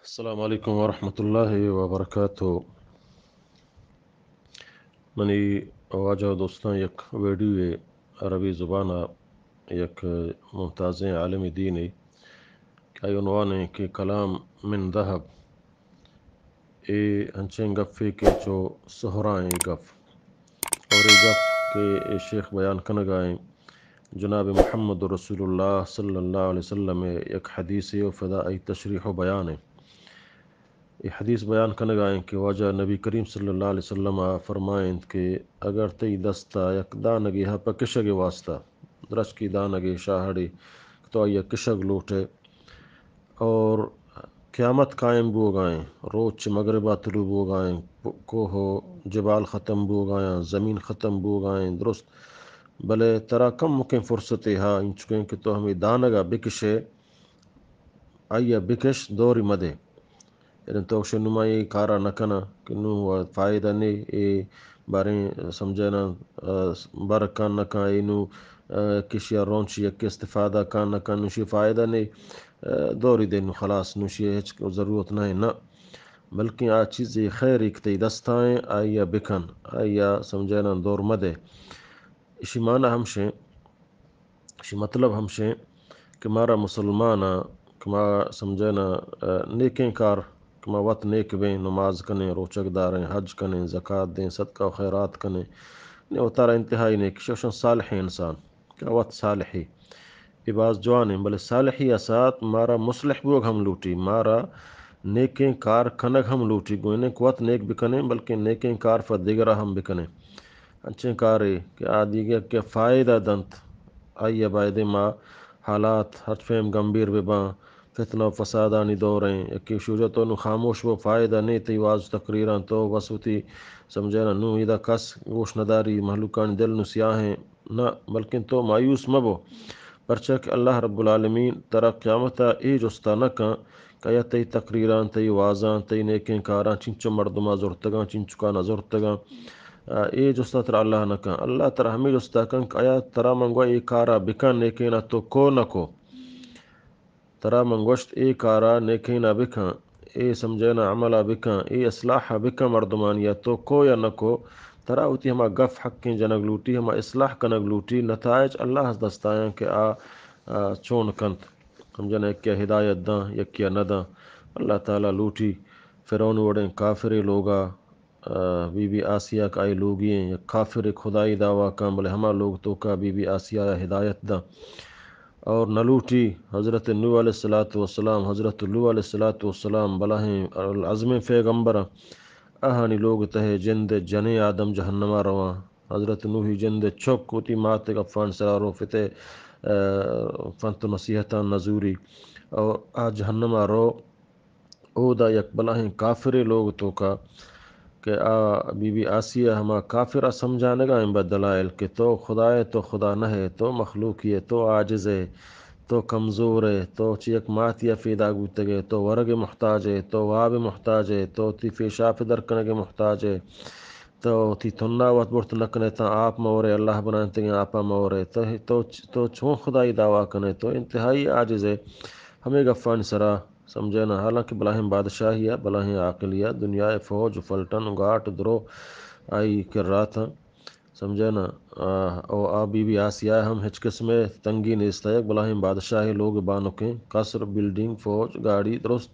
السلام علیکم ورحمۃ اللہ وبرکاتہ۔ منی واجہ و دوستاں، یک ویڈیو عربی زبان ءَ یک ممتازیں عالم دین ءِ، کہ آئی عنوان ایں کہ کلام من ذہب۔ اے انچیں گپے کہ چو سہرائیں گپ۔ اور اے گپ کہ اے شیخ بیان کنگا ایں، جناب محمد رسول اللہ صلی اللہ علیہ وسلم ءِ یک حدیثے و پدا آئی تشریح و بیان ایں۔ اے حدیث بیان کنگا ایں کہ واجہ نبی کریم صلی اللہ علیہ وسلم ءَ فرمائینت کہ اگر تئی دست ءَ یک دانگے ہا پہ کشگ ءِ واسطہ، درچکی دانگے، شاہڑے، کہ تو آئی ءَ کشگ لوٹ ئے، اور قیامت قائم بوگا ایں، روچ چہ مغرب ءَ طلوع بوگا ایں، کوہ و جبال ختم بوگا ایں، زمین ختم بوگا ایں، درست، بلے ترا کمکیں فرصتے ہا، انچکیں کہ تو ہمے دانگ ءَ بکش ئے، آئی ءَ بکش، دوری مدے۔ یعنی تو گوشے نوں ما اے کارا نہ کناں کہ نوں فائدہ نے، اے باریں سمجھے نا، آ، بر کن نہ کن، اے نوں، آ، کشیا رونچی یک استفادہ کن نہ کن، نوشی فائدہ نے، آ، دوری دے نوں خلاص، نوشی ہچ ضرورت نہ ایں، نہ۔ بلکیں آ چیزے خیر ایک تئی دستا ایں، آئی ءَ بکن، آئی ءَ سمجھے نا دور مدے۔ اشی معنی ہمشیں، اشی مطلب ہمشیں کہ مارا مسلماناں کہ ما سمجھے نا، آ، نیکیں کار کہ ما وت نیک بیں، نماز کنیں، روچگ داریں، حج کنیں، زکات دیں، صدقہ و خیرات کنیں، نے وتارا انتہائی نیک، شوشن صالحیں انسان کہ وت صالحی۔ اے باز جوانیں، بلے صالحی ءَ ساتھ مارا مصلح بوگ ہم لوٹی، مارا نیکیں کار کنگ ہم لوٹی، گوں اے نہ کہ وت نیک بکنیں، بلکیں نیکیں کار پہ دگرا ہم بکنیں۔ انچیں کارے کہ آ دیگہ کہ فائدہ دنت، آئی ءَ بایدیں ما حالات ہرچ پیم گمبیر بہ باں، فتنہ و فسادانی دور ایں، یکے شوجا تو نوں خاموش بو، فائدہ نے تئی واز و تقریراں، تو بس وتی سمجھے نا، نوں ایدا کس گوش نداری، مہلوکانی دل نوں سیاہیں، نہ، بلکن تو مایوس مبو، پرچا کہ اللہ رب العالمین ترا قیامتا اے جستا نہ کن کہ آیا تئی تقریراں، تئی وازاں، تئی نیکیں کاراں چنچو مردماں زرتگاں، چنچکاں نہ زرتگاں۔ آ، اے جستا ترا اللہ نہ کن۔ اللہ ترا ہمے جستا کن کہ آیا ترا من گوا اے کارا بکن، نیکینا تو کو نہ کو۔ ترا من گوشت، اے کارا نیکینا بکن، اے سمجھینا عملا بکن، اے اصلاحا بکن مردمانیا، تو کو یا نہ کو، ترا وتی ہما گپ حقیں جنگ لوٹی، ہما اصلاح کنگ لوٹی، نتائج اللہ دستایاں کہ آ، آ، چون کنت۔ سمجھینا یکیا ہدایت داں، یکیا نہ داں۔ اللہ تعالی لوٹی فرعون وڑیں کافرے لوگا آ، بی بی آسیہ کہ آئی لوگی ایں، یک کافر خدائی دعویٰ کن، بلے ہما لوگ توکا بی بی آسیہ ءَ ہدایت داں۔ اور نہ لوٹی حضرت نوح علیہ الصلوۃ والسلام، حضرت لوط علیہ الصلوۃ والسلام، بلاہیں العزمیں پیغمبراں، آہانی لوگ تہ جند جنیں آدم جہنما رواں۔ حضرت نوحی جند چک وتی مات گفان سرا رو پتے، آ، پنت و نصیحتاں نزوری اور آ جہنما رو۔ اودا یک بلاہیں کافرے لوگ توکا کہ آ بی بی آسیہ ہما کافرا سمجھانگا ایں بہ دلائل کہ تو خدائے، تو خدا نہ ئے، تو مخلوقی ئے، تو عاجز ئے، تو کمزور ئے، تو چہ یک ماتیا پیداک بوتگ ئے، تو ورگ محتاج ئے، تو واب محتاج ئے، تو تئی پیشاپ درکنگ محتاج ئے، تو تئی تھنا وت برت نہ کن ئے تاں آپ مہ ورے، اللہ بنائینتگیں آپا مہ ورے، تو، تو، تو چون خدائی دعویٰ کن ئے، تو انتہائی عاجز ئے۔ ہمے گپانی سرا سمجھینا، حالانکہ بلاہیں بادشاہی ءَ، بلاہیں عاقلی ءَ، دنیا ءِ فوج و پلٹن و گاٹ و درو آئی کرا اتاں۔ سمجھینا، آ، او آ بی بی آسیہ ءَ ہم ہچ قسم ءِ تنگی نیست ءَ، یک بلاہیں بادشاہے لوگ، بانکیں قصر، بلڈنگ، فوج، گاڑی، درست،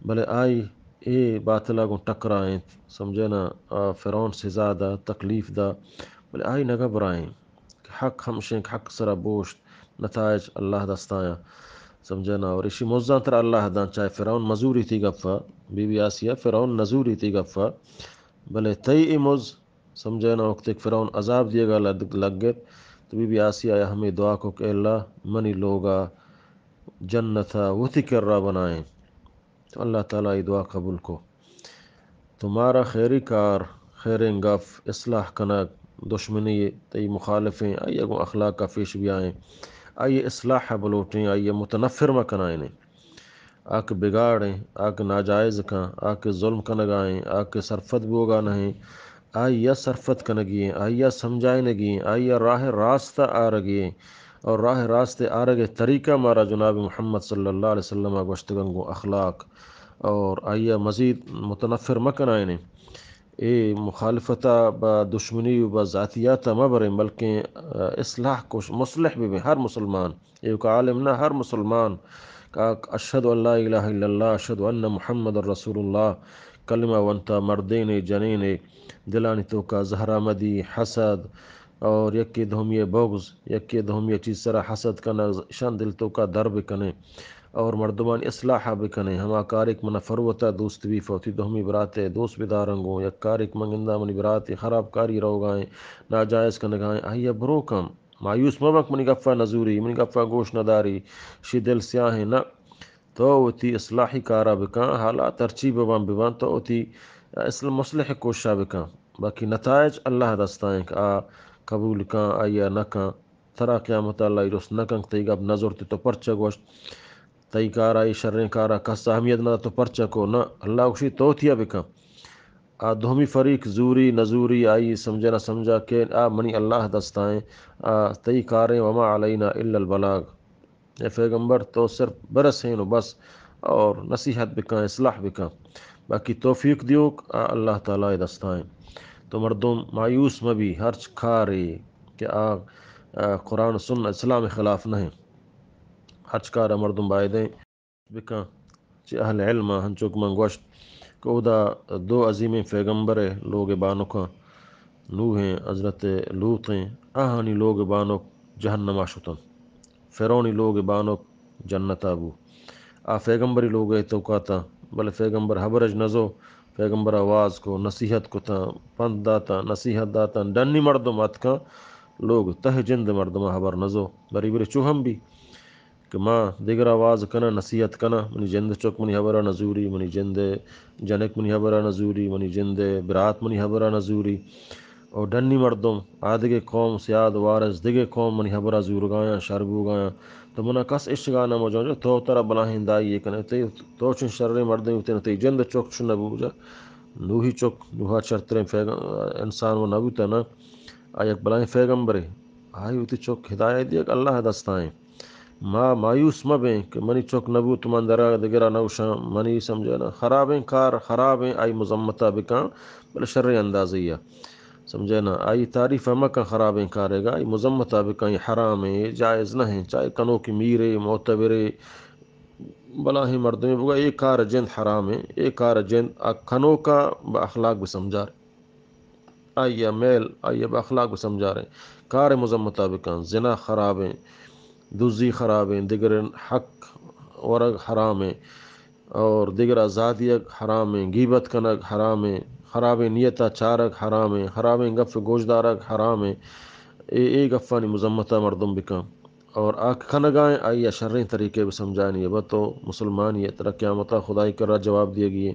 بلے آئی اے باطل ءَ گوں ٹکرائینت۔ سمجھینا، آ، فرعون سزا دا، تکلیف دا، بلے آئی نہ گھبرائیں۔ کہ حق ہمشیں کہ حق سرا بوشت، نتائج اللہ دستایاں۔ سمجھینا، اور اشی مزاں ترا اللہ داں، چاہے فرعون مزوری تئی گپا، بی بی آسیہ، فرعون نزوری تئی گپا، بلے تئی اے مز، سمجھینا، وقتے کہ فرعون عذاب دیگا لگ-، لگت، تو بی بی آسیہ ءَ ہمے دعا کو کہ اے اللہ منی لوگا جنتا وتی کرا بنائیں۔ تو اللہ تعالی ای دعا قبول کو۔ تو مارا خیری کار، خیریں گپ، اصلاح کنگ، دشمنی تئی مخالفیں، آئی ءَ گوں اخلاق ءَ پیش بیائیں، آئی ءِ اصلاح ءَ بلوٹیں، آئی ءَ متنفر مہ کنائینیں۔ آ کہ بگاڑیں، آ کہ ناجائز کن، آ کہ ظلم کنگائیں، آ کہ سرپد بوگا نہ ایں، آئی ءَ سرپد کنگی ایں، آئی ءَ سمجھائینگی ایں، آئی ءَ راہ راست ءَ آرگی ایں۔ اور راہ راست ءِ آرگ ءِ طریقہ مارا جناب محمد صلی اللہ علیہ وسلم ءَ گوشتگاں گوں اخلاق۔ اور آئی ءَ مزید متنفر مہ کنائینیں۔ اے مخالفت ءَ بہ دشمنی و بہ ذاتیات ءَ مہ بریں، بلکیں، آ، اصلاح کوش، مصلح بہ بیں ہر مسلمان۔ ایوک عالم نہ، ہر مسلمان کہ آ اشہد ان لا الہ الا اللہ، اشہد ان محمد رسول اللہ کلمہ ونتا، مردینے، جنینے، دلانی توکا زہرآمدی، حسد اور یکے دومی ءِ بغض، یکے دومی ءِ چیز سرا حسد کنگ، اشان دل توکا در بکنیں اور مردمانی اصلاح بکنیں۔ ہما کارے کہ منا فروتا دوست بی، فوتی دومی براتے دوست بدارنگوں، یک کارے کہ من گنداں منی براتے خراب کاری روگائیں، ناجائز کنگائیں، آئی ءَ بروکاں۔ مایوس مہ بنت، منی گپا نزوری، منی گپا گوش نداری، شی دل سیاہیں نہ۔ تو وتی اصلاحی کارا بکن، حالات ہرچی ببن ببن، تو وتی اصل مصلح کوششا بکن، باقی نتائج اللہ دستائیں کہ آ قبول کن، آئی ءَ نہ کن۔ ترا قیامت اللہ رست نہ کن کہ تئی گپ نزرت تو پرچہ گوشت، تئی کارا، اے شریں کارا کس اہمیت نہ تو پرچہ کو، نہ، اللہ گوشی تو تیا بکن۔ آ دومی فریق زوری نزوری، آئی سمجھے نہ سمجھا کہ آ منی اللہ دستائیں، آ تئی کاریں، وما علینا الا البلاغ۔ اے پیغمبر تو صرف برسین و بس اور نصیحت بکن، اصلاح بکن، باقی توفیق دیوک آ اللہ تعالی دستائیں۔ تو مردم مایوس مہ بی، ہرچ کارے کہ آ، آ، قرآن سنت اسلام خلاف نہ، ہرچ کار مردم بایدیں بکن۔ چہ اہل علم ءَ ہنچو کہ من گوشت کہ اودا دو عظیمیں پیغمبر لوگ بانکاں، نوح ءُ حضرت لوط ءُ آہانی لوگ بانک جہنما شتن۔ فرعونی لوگ بانک جنتا بو۔ آ پیغمبری لوگ ءِ توکا تاں، بلے پیغمبر حبرج نزو، پیغمبر آواز کو، نصیحت کو تاں، پند داتاں، نصیحت داتاں، ڈنی مردم اتکاں، لوگ تہ جند مردم حبر نزو، بری بری چو ہم بی۔ کہ ما دگرا واز کناں، نصیحت کناں، منی جند چک منی ہبرا نزوری، منی جند جنک منی ہبرا نزوری، منی جند برات منی ہبرا نزوری۔ او ڈنی مردم، آ دگہ قوم، سیاد وارث، دگہ قوم منی ہبرا زورگایاں، شر بوگایاں۔ تو منا کس اشگا نہ مجو، تو ترا بلاہیں دائی کنے، تئی، تو چن شریں مردم ہوتے، تئی جند چک چن نبو جا۔ نوحی چک، نوحا شرتریں پیغ-، انسان و نبوتا نا۔ آ یک بلاہیں پیغمبرے۔ آئی وتی چک ہدایت دیگ اللہ دستائیں۔ ما مایوس مہ بیں کہ منی چک نہ بوت، من درا دگرا نہ گوشاں، منی سمجھے نا، خرابیں کار خرابیں، آئی مذمتا بکن، بلے شریں اندازے ءَ۔ سمجھے نا، آئی تعریف مہ کن خرابیں کارے گا، آئی مذمتا بکن، اے حرامیں، اے جائز نہ ایں، چاہے کنوکیں میرے، معتبرے، بلاہیں مردمے بگا، اے کار جند حرامیں، اے کار جند آ کنوکا با اخلاق بسمجھار۔ آئی ءَ میل، آئی ءَ با اخلاق بسمجھاریں۔ کار مذمتا بکن، زنا خرابیں، دزی خرابیں، دگریں حق ورگ حرامیں، اور دگرا زاہ دیگ حرامیں، گیبت کنگ حرامیں، خرابیں نیتا چارگ حرامیں، خرابیں گپ گوشدارگ حرامیں۔ اے، اے گپانی مذمتا مردم بکن۔ اور آ کہ کنگائیں، آئی ءَ شریں طریقے بسمجھانی ءَ، بہ تو مسلمانی ءَ، ترا قیامتا خدائی کرا جواب دیگی ایں۔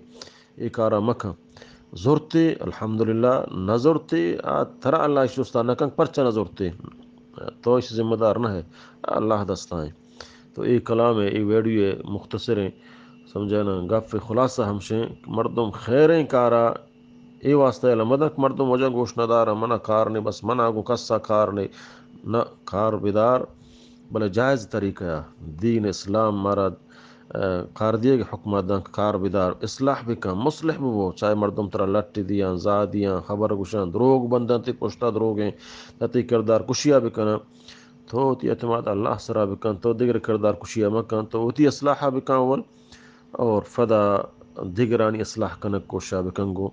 اے کارا مکن۔ زرتے، الحمدللہ، نہ زرتے، آ ترا اللہ اش جستا نہ کن، پرچا نہ زرتے؟ تو اش ذمہ دار نہ ئے، اللہ دستائیں۔ تو اے کلام ءِ، اے ویڈیو ءِ مختصریں، سمجھے نا، گپ ءِ خلاصہ ہمشیں کہ مردم خیریں کارا اے واسطہ یلہ مدن کہ مردم وجہ گوش ندار، منا کار نے، بس منا گوں کسا کار نے، نہ، کار بدار، بلے جائز طریقہ ءَ۔ دین اسلام مارا، آ، کار دیگ حکم دن کہ کار بدار، اصلاح بکن، مصلح ببو، چاہے مردم ترا لٹ دیاں، زاہ دیاں، خبر گوشاں، دروگ بندن تئی پشتا دروگیں، تئی کردار کشیا بکنن، تو وتی اعتماد اللہ سرا بکن، تو دگر کردار کشیا مکن، تو وتی اصلاحا بکن اول۔ اور پدا دگرانی اصلاح کنگ کوشا بکن گوں۔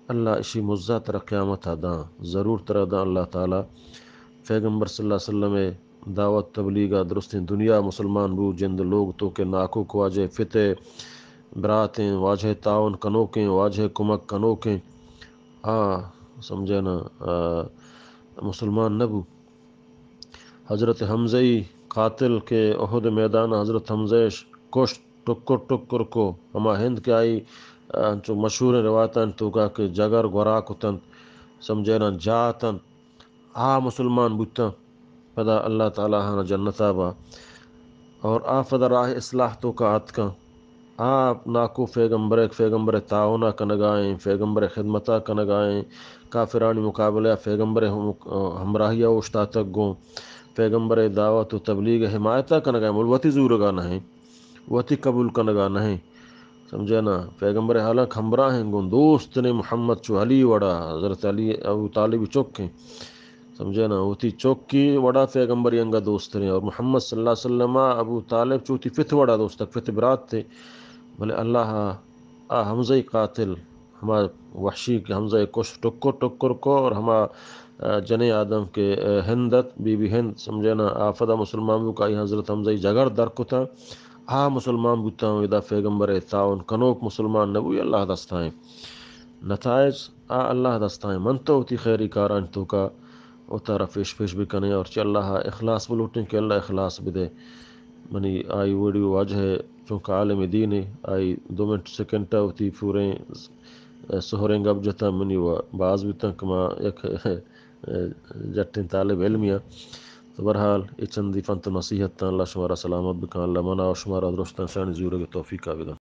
اللہ اشی مزہ ترا قیامتا داں، ضرور ترا داں اللہ تعالی۔ پیغمبر صلی اللہ علیہ وسلم ءِ دعوت تبلیغا درستیں دنیا مسلمان بو، جند لوگ تو کہ ناکو کو واجہ پت ءِ براتیں، واجہ تعاون کنوکیں، واجہ کمک کنوکیں۔ آ، سمجھے نا، آ، مسلمان نہ بو۔ حضرت حمزہ ئی قاتل کہ احد میدان حضرت حمزہ اش کشت، ٹکر ٹکر کو، ہما ہند کہ آئی، آ، انچو مشہوریں روایتانی توکا کہ جگر گورا کتنت، سمجھے نا، جاتنت، آ مسلمان بوتاں، پدا اللہ تعالی آہانا جنتا با۔ اور آ پدا راہ اصلاح توکا آتکاں۔ آ ناکو پیغمبر، پیغمبر تعاونا کنگائیں، پیغمبر خدمتا کنگائیں، کافرانی مقابلہ پیغمبر ہم-، ہمراہیا اوشتاتگ گوں، پیغمبر دعوت و تبلیغ حمایتا کنگائیں، بل وتی زورگا نہ ایں، وتی قبول کنگا نہ ایں۔ سمجھے نا؟ پیغمبر حالانکہ ہمراہ ہیں، گوں دوست نے محمد چو علی وڑا، حضرت علی ابو طالب چک ہیں۔ سمجھے نا؟ وتی چکی وڑا پیغمبر انگا دوست ہیں، اور محمد صلی اللہ علیہ وسلم ابو طالب چو وتی پت وڑا دوست، پت برات تھے۔ بلے اللہ آ حمزہ قاتل، ہما وحشی کہ حمزہ کش، ٹکر ٹکر کو، اور ہما، آ، جنیں آدم کہ، آ، ہند ات، بی بی ہند، سمجھے نا؟ آ پدا مسلمان بو کہ آئی حضرت حمزہ جگر در کتا، آ مسلمان بوتا ہوں، ادا پیغمبر تعاون کنوک مسلمان نبوی، اللہ دستائیں۔ نتائج آ اللہ دستائیں۔ من تو وتی خیری کاران توکا وتارا پیش پیش بکنیں اور چہ اللہ اخلاص بلوٹیں کہ اللہ اخلاص بدے۔ منی آئی ویڈیو واجہ ہے، چونکہ عالم دین ہے، آئی دو منٹ سیکنڈ وتی پوریں سہریں گپ جتا، منی و باز بیتاں کہ ما یک جٹیں طالب علمی آں۔ تو بہرحال، اے چندی پنت و نصیحت تاں۔ اللہ شمارا سلامت بکن، اللہ منا و شمارا درستاں شانی زورگ توفیق بدن۔